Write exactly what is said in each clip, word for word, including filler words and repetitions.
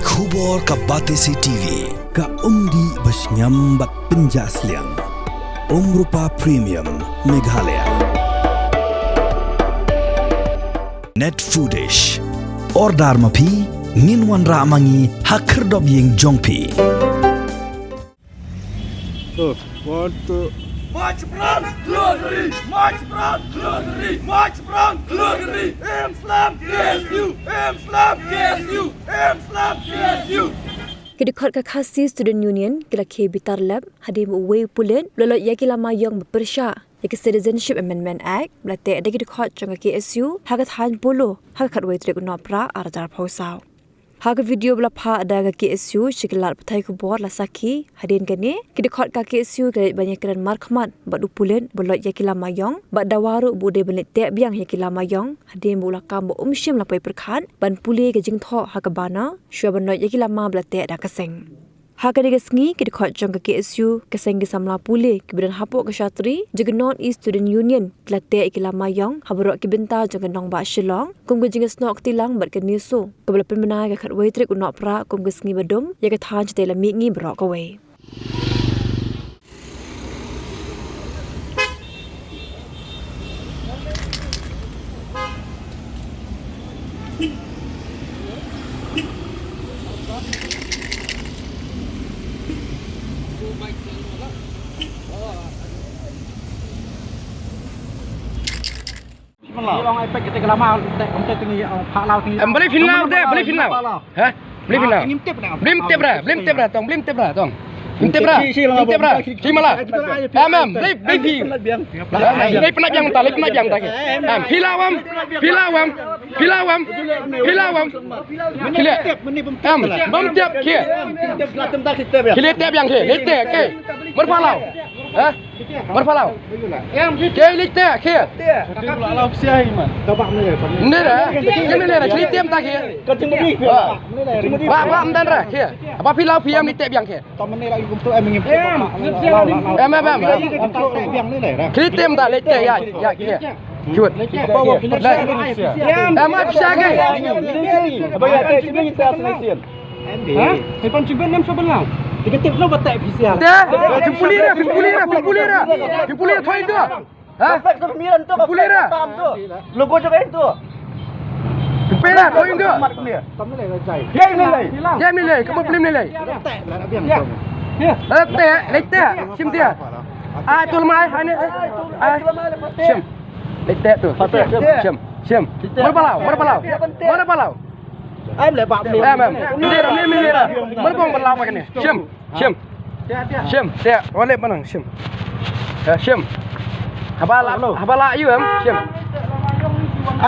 Khubor ka Batesi T V, ka umdih ba shngiam bad pynjah sliang. Umrupa Premium, Meghalaya. Net Foodish. Order ma phi, ngin wanrah ma ngi ha khyrdop ïing jong phi. So, one, two. March Brown Glory! March Brown Glory! March Brown Glory! Im Slam K S U! Im Slam K S U! Im Slam K S U! Ki dkhot ka Khasi Student Union ki la khie bitar lep hadien ba uwei u pulit u la loit ïa ki lama ïong ba pyrshah ïa ka Citizenship Amendment Act ba la teh da ki dkhot jong ka K S U ha ka thaiñ Polo ha ka khatwei tarik u Nohprah arhajar arphew saw. Ha ka video ba la phah da ka K S U sha ki lad pathai khubor la sakhi hadien kane, ki dkhot ka K S U ki la leit ban ïakren markhmat bad u pulit ba loit ïa ki lama ïong bad dawa ruh ba u dei ban leit teh biang ïa ki lama ïong hadien ba u la kam ba um shym la poi pyrkhat ban pule ka jingthoh ha ka banner shuwa ban loit ïa ki lama ba la teh da ka seng. Ha kane ka sngi ki dkhot jong ka K S U, ka seng ki samla pule kiba don hapoh ka shatri jong ka North East Student Union ki la teh ïa ki lama ïong ha baroh ki bynta jong ka nongbah Shillong kum ka jingïasnoh kti lang bad ka NESO kaba la pynbna ha ka khatwei tarik u Nohprah kum ka sngi ba dum ïa ka thaiñ shatei la mihngi baroh kawei. Em, balei phin law de, balei phin law? Ha? Balei phin law? Balei tep ra, balei tep ra tong, balei tep ra tong. Balei tep ra. Shi mala. Em, em, balei, balei phi. Balei pynlait biang ta, balei pynlait biang ta. Em, phi law em, phi law em, phi law em, phi law em. Phi leh. Em, bym tep khie. Khie leh tep biang khie, leh tep khie. Mar pha law. Ha? Mar pha law. Khie leh tep khie. Nde ra, khie nde ra, khie leh tep ta khie. Ba, ba, ym dan ra khie. Ba phi law phi em leh tep biang khie. Em, em, em. Khie leh tep ta, leh tep ïa, ïa khie. Jut. Em, ai pisa ke. Ha? Hai pan chiben nam sa ban lang. Tiga tip no batak pisa. Te, phi pule ra, phi pule ra, phi pule ra. Phi pule thoi tu. Ha? Phi pule ra. Logo jong ka tu. Phi pule ra, thoi tu. Tam ni lai jai. Ye ni lai. Ye ni lai, kamu pule ni lai. Te, leh te, shim te. Ai, tu lamai, hai ni. Ai, shim. Leh te tu. Shim, shim. Mar pha law, mar pha law. Mar pha law. Em, leh bap ni. Em, em. Ni ra, ni, ni ra. Mar pha law ma kane. Shim, shim. Shim, te. Wa leh ba nang, shim. Ya, shim. Haba la, haba la ïu em, shim.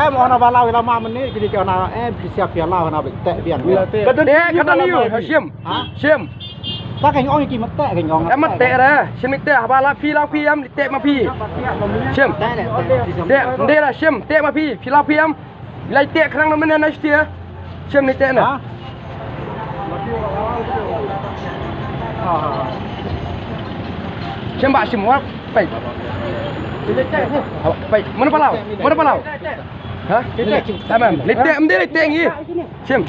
Em, ona ba la ïu lama mane, kini ki ona, em, pisa pia la ona ba teh biang. Te, kata ni ïu, shim. Ha? Shim. Ta ka ong ki ma teh ka ong. Em, ma teh ra, shim ni teh, haba la phi la phi em, teh ma phi. Shim. Te, nde ra, shim, teh ma phi, phi la phi em. Lai teh khnang na mynne na stia. Shim ni teh na. Ha? Shim ba shim wa. Pai. Pai. Mana pha law? Mana pha law? Ha? Tamam. Lai teh, em, lai teh ngi. Shim.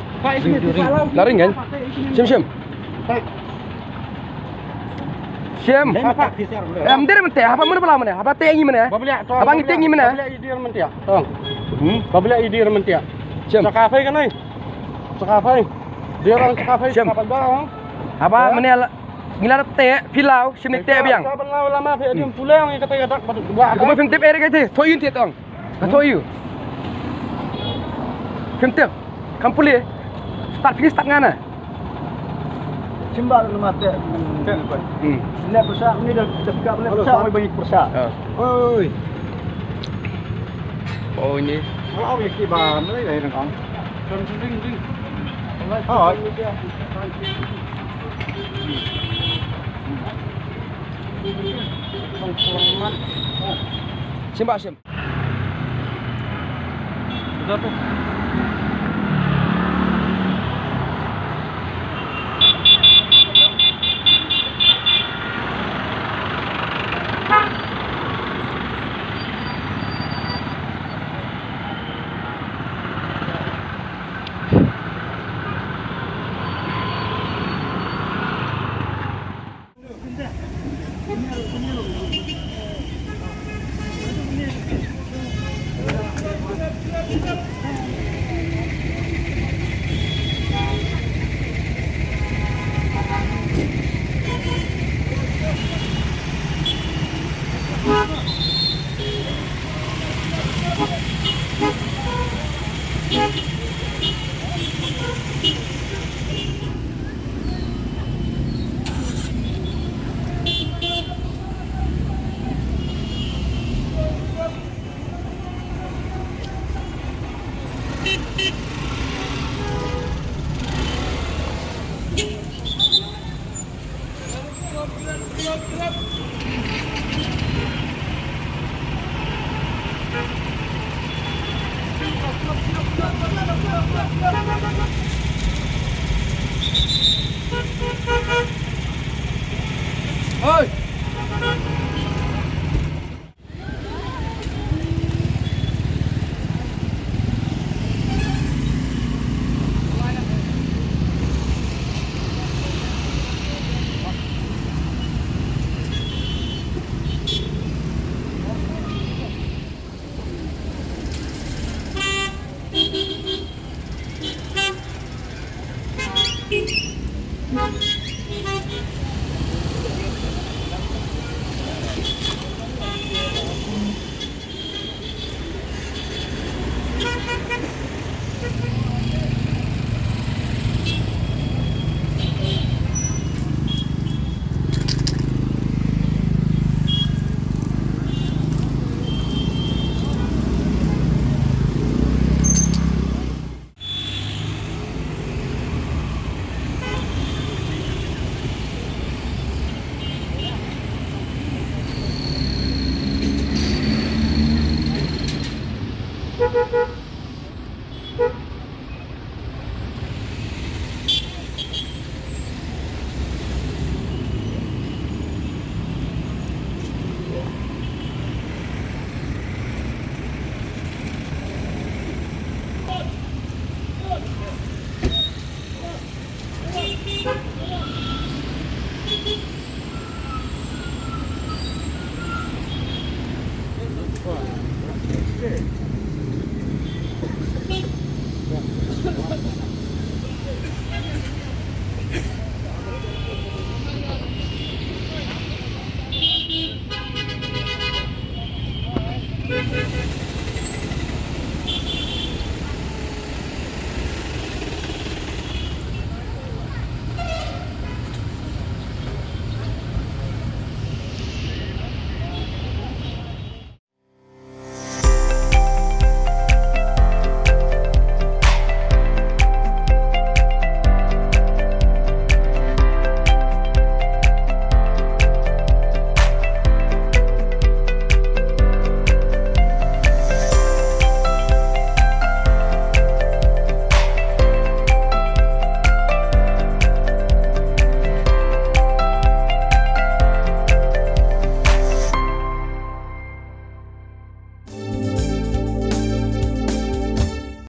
La ring kan? Shim, shim. Shim. Em, dei mynta, haba mano bala mano, haba teh ngi mano. Haba ngi teh ngi mano. Ba bla idir mynta. Tong. Hmm? Ba bla idir mynta. Shim. Saka phai kan ai. Saka phai. Dia orang saka phai. Shim. Saka phai ba. Haba mano ngi la teh phi law, shim ni teh biang. Saka phai lama phai dia pulang ngi kata kata. Ko ba phim tip ere kata. Thoi yun teh tong. Ka thoi ïu. Phim tip. Kam pule. Start finish start ngana. Shim ba nama teh. Hmm. Ni pyrsa ni dah dah ka boleh pyrsa oi bagi pyrsa. Oi. Oh ni. Kalau awak ki ba ni dah nang. Oh. Shim ba shim.